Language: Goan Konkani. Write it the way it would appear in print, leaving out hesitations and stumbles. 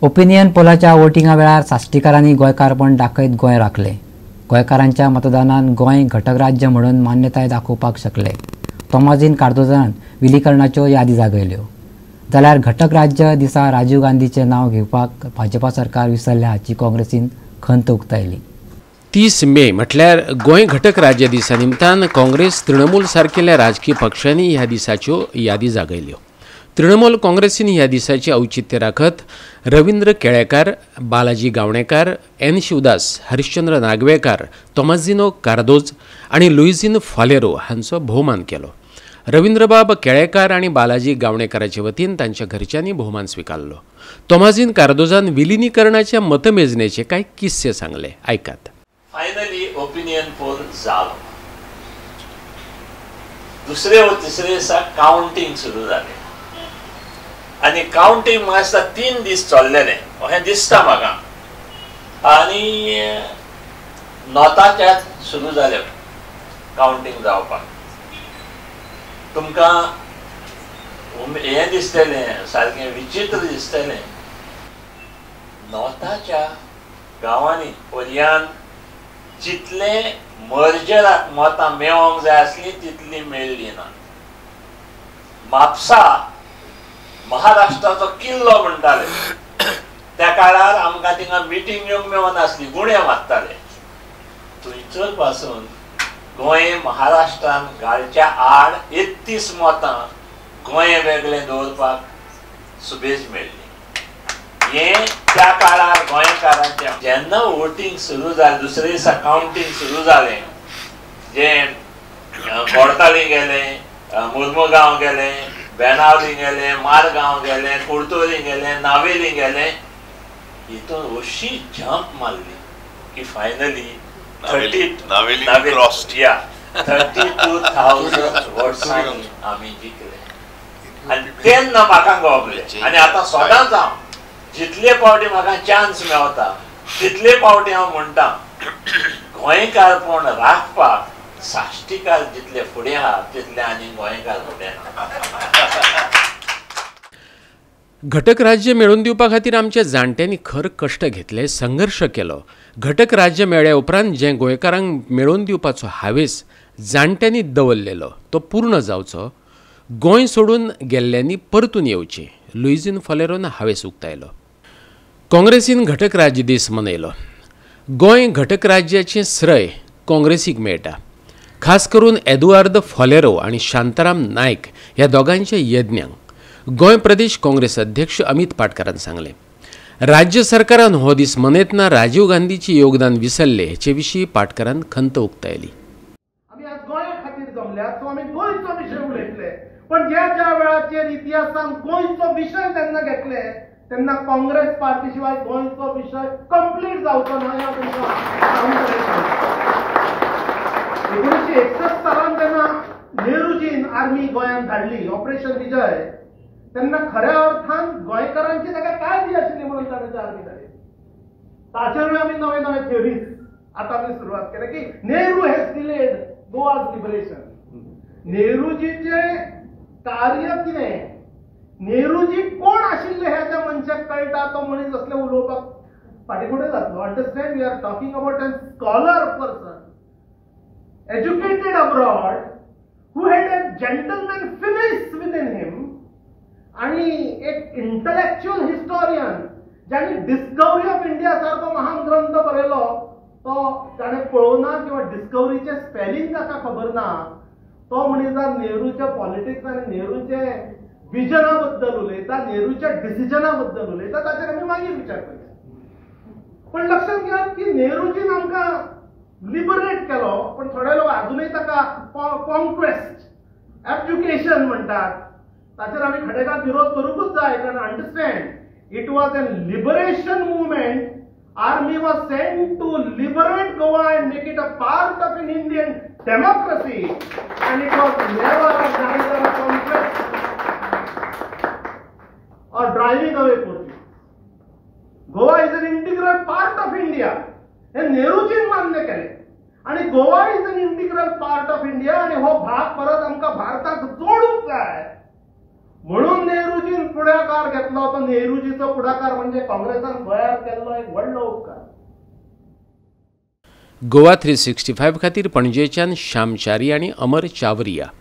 ओपिनियन पोलाच्या वोटिंगा वेळार साश्टीकारांनी गोंयकारपण दाखयत गोंय राखलें. गोंयकारांच्या मतदानान गोंय घटक राज्य म्हणून मान्यताय दाखोवपाक शकले. तोमाझीन कार्दोजान विलीकरणाच्यो यादी जागयल्यो. जाल्यार घटक राज्य दिसा राजीव गांधीचें नांव घेवपाक भाजपा सरकार विसरलें हाची काँग्रेसीन खंत उक्तायली. 30 मे म्हटल्यार गोंय घटक राज्य दिसा निमतान काँग्रेस तृणमूल सारकेल्या राजकीय पक्षांनी ह्या दिसाच्यो यादी जागयल्यो. तृणमूल काँग्रेसीन ह्या दिसाचें औचित्य राखत रवींद्र केळेकार, बालाजी गावणेकार, एन शिवदास, हरिश्चंद्र नागवेकार, तोमाझिनो कार्दोज आनी लुईझिन फालेरो हांचो भोवमान केलो. रवींद्रबाब केळेकार आनी बालाजी गावणेकाराचे वतीन तांच्या घरच्यांनी भोवमान स्विकारलो. तोमाझिन कार्दोजान विलिनीकरणाच्या मतमेजणेचे कांय किस्से सांगले, आयकात. फायनली ओपिनियन पोल जालो. दुसरे व तिसरे दिसा कावंटींग सुरू जालें आनी कावंटींग म्हाका दिसता 3 दीस चल्लेलें अशें दिसता म्हाका. आनी नोताच्याच सुरू जालें कावंटींग जावपाक. तुमकां हें दिसतलें, सारकें विचित्र दिसतलें, नोताच्या गांवांनी पर्यान जितले मर्जराक मतां मेळोंक जाय आसलीं तितलीं मेळ्ळीं ना. म्हापसा महाराष्ट्राचो किल्लो म्हणटाले त्या काळार आमकां थिंगा मिटींग घेवंक मेळनासली, गुणे मारताले. थंयसर पासून गोंय महाराष्ट्रान घालच्या आड 31 मतां गोंय वेगळें दवरपाक सुबेज मेळ्ळी. हें त्या काळार गोंयकारांचें. जेन्ना वोटींग सुरू जालें, दुसरे दिसा कावंटींग सुरू जालें, जें कोडताली गेलें, मुर्मुगांव गेलें, बेनावली गेलें, मारगांव गेलें, कुडतोरी गेलें, नावेली गेलें, हितून अशी जंप मारली की फायनली 32,000 वर्सांनी आमी जिखले. आनी तेन्ना म्हाका गोबलें. आनी आतां सदांच हांव जितले पावटी म्हाका चान्स मेवता तितले पावटी हांव म्हणटा, गोंयकारपण राखपाक साश्टीकार जितले फुडें आहा तितले आनी गोंयकार फुडें ना. घटक राज्य मेळोवन दिवपा खातीर आमच्या जाणट्यांनी खर कश्ट घेतले, संघर्श केलो. घटक राज्य मेळ्ळ्या उपरांत जें गोंयकारांक मेळोवन दिवपाचो हावेस जाणट्यांनी दवरलेलो तो पूर्ण जावचो, गोंय सोडून गेल्ल्यांनी परतून येवचें, लुईझिन फालेरोन हावेस उक्तायलो. काँग्रेसीन घटक राज्य दीस मनयलो. गोंय घटक राज्याचें श्रेय काँग्रेसीक मेळटा, खास करून एदुआर्द फालेरो आनी शांताराम नायक ह्या दोगांच्या यज्ञांक. गोंय प्रदेश काँग्रेस अध्यक्ष अमित पाटकारान सांगलें, राज्य सरकारान हो दीस मनयतना राजीव गांधीचें योगदान विसरलें हेचे विशीं पाटकारान खंत उक्तायली. आमी आज गोंया खातीर जमल्यात, सो आमी गोंयचो विशय उलयतले, पण ज्या ज्या वेळाचेर इतिहासान गोंयचो विशय जेन्ना घेतले तेन्ना काँग्रेस पार्टी शिवाय गोंयचो विशय कंप्लीट जावचो ना हें तुमकां. 1961 सालान जेन्ना नेहरूजीन आर्मी गोंयांत धाडली, ऑपरेशन विजय, तेन्ना खऱ्या अर्थान गोंयकारांची ताका काळजी आशिल्ली म्हणून ताणें आर्मी धाडली. ताचेरूय आमी नवे नवे थियोरीज आतां आमी सुरवात केल्या की Nehru has delayed Goa's liberation. नेहरूजीचें कार्य कितें, नेहरूजी कोण आशिल्ले हें त्या मनशाक कळटा, तो मनीस असलें उलोवपाक फाटीं फुडें जातलो. Understand, we are talking about an scholar person, educated abroad, who had a gentleman finish within him, आणि एक इंटलेक्च्युअल हिस्टोरियन ज्यांनी डिस्कवरी ऑफ इंडिया सारको महान ग्रंथ बरयलो तो ताणें पळोवना किंवा डिस्कवरीचें स्पेलिंग ताका खबर ना, तो मनीस नेहरूच्या पॉलिटिक्स आनी नेहरूचे विजना बद्दल उलयता, नेहरूच्या डिसिजना बद्दल उलयता, ताचेर आमी मागीर विचार करया. पण लक्षात घेयात की नेहरूजीन आमकां लिबरेट केलो, पण थोडे लोक अजुनूय ताका कॉन्क्वेस्ट, एब्जुकेशन म्हणटात. ताचेर आमी खडेगांठ विरोध करूंकूच जाय, कारण understand it was an liberation movement. Army was sent to liberate Goa and make it a part of an Indian democracy, and it was never neither a conquest or driving away Portuguese. Goa is an integral part of India हे नेहरूजीन मान्य केलें आनी Goa is an integral part of India आनी हो भाग परत आमकां भारताक जोडूंक जाय म्हणून नेहरूजीन फुडाकार घेतलो. तो नेहरूजीचो फुडाकार म्हणजे काँग्रेसान गोंयार केल्लो एक व्हडलो उपकार. गोवा 365 खातीर पणजेच्यान श्यामचारी आनी अमर चावरिया.